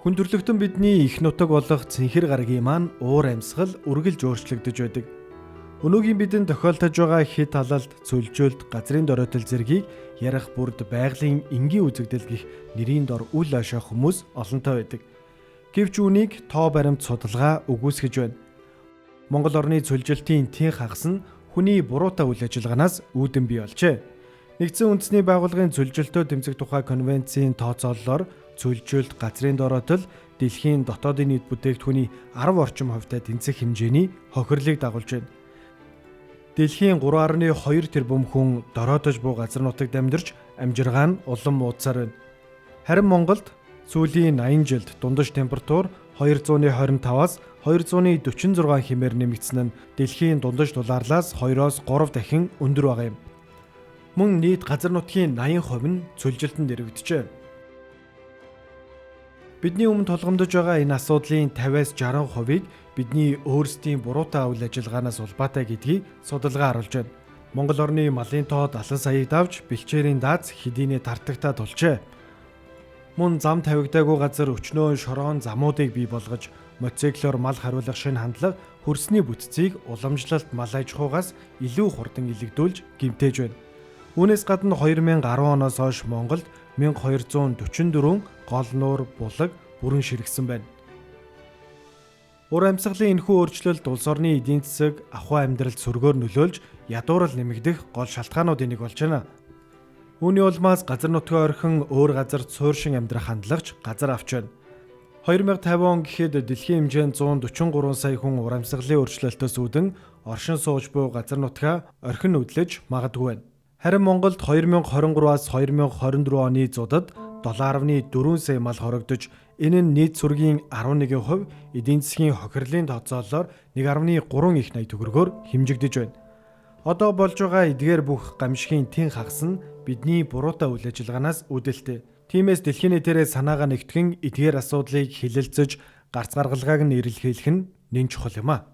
Хүн төрөлхтөн бидний их нутаг болох цэнхэр гарагийн маань уур амьсгал үргэлж өөрчлөгдөж байдаг. Өнөөгийн бидэнд тохиолдож байгаа хит халалт, цөлжөлт, газрын доройтол зэргийг ярих бүрд байгалийн энгийн үзэгдэл гих нэрийн дор үл ойшоох хүмүүс олонтой байдаг. Гэвч үүнийг тоо баримт судалгаа үгүйсгэж байна. Монгол орны цөлжилтийн тэн хагас нь хүний буруутай үйл ажиллагаанаас үүдэн бий болжээ. Нэгдсэн үндэсний байгууллагын цөлжилтөө тэмцэх тухай конвенцийн тооцооллоор цөлжилт, газрын дороотол дэлхийн дотоодын нийт бүтээгдэхүүний 10 орчим хувьтай тэнцэх хэмжээний хохирлыг дагуулж байна. Дэлхийн 3.2 тэрбум хүн дороотож буй газар нутагт амьдарч амжиргаа нь улам муудсаар байна. Харин Монголд сүүлийн 80 жилд дундаж температур 225-аас 246 хэмээр нэмэгдсэн нь дэлхийн дундаж дулаарлаас 2-оос 3 дахин өндөр байгаа юм. Мөн нийт газар нутгийн 80% нь цөлжилтөнд дэрэгджээ. Бидний өмнө тулгамдж байгаа энэ асуудлын 50-аас 60%-ийг бидний өөрсдийн буруутай үйл ажиллагаанаас улбаатай гэдгийг судалгаа харуулж байна. Монгол орны малын тоо 70 саяыг давж бэлчээрийн дааз хэдийнэ тартагтаа тулжээ. Мөн зам тавигдаагүй газар өчнөө шороон замуудыг бий болгож мотоциклоор мал хариулах шинэ хандлага хөрсний бүтцийг уламжлалт мал аж ахуйгаас илүү хурдан илэгдүүлж гэмтээж байна. Үүнээс гадна 2010 оноос хойш Монголд 1244 гол нуур, булаг бүрэн ширгсэн байна. Ур амьсгалын энэхүү өөрчлөлт улс орны эдийн засаг, ахуй амьдралд сөргөөр нөлөөлж ядуурал нэмэгдэх гол шалтгаануудын нэг болж байна. Үүний улмаас газар нутгийн орхин өөр газарт сууршин амьдрах хандлагач газар авч байна. 2050 он гэхэд дэлхийн хэмжээнд 143 сая хүн ур амьсгалын өөрчлөлтөөс үүдэн оршин сууж буй газар нутгаа орхин нүдлэж магадгүй байна. Харин Монголд 2023-аас 2024 оны зудад 7.4 сая мал хорогдож, энэ нь нийт сүргийн 11%, эдийн засгийн хохирлын тооцоололоор 1.3 их 80 төгрөгөөр хэмжигдэж байна. Одоо болж байгаа эдгээр бүх гамшигын тэн хагас нь бидний буруутай үйл ажиллагаанаас үүдэлтэй. Тиймээс дэлхийн нийтээрээ санаагаа нэгтгэн эдгээр асуудлыг хилэлцэж гарц гаргалгааг нь эрэлхийлэх нь нэн чухал юм а.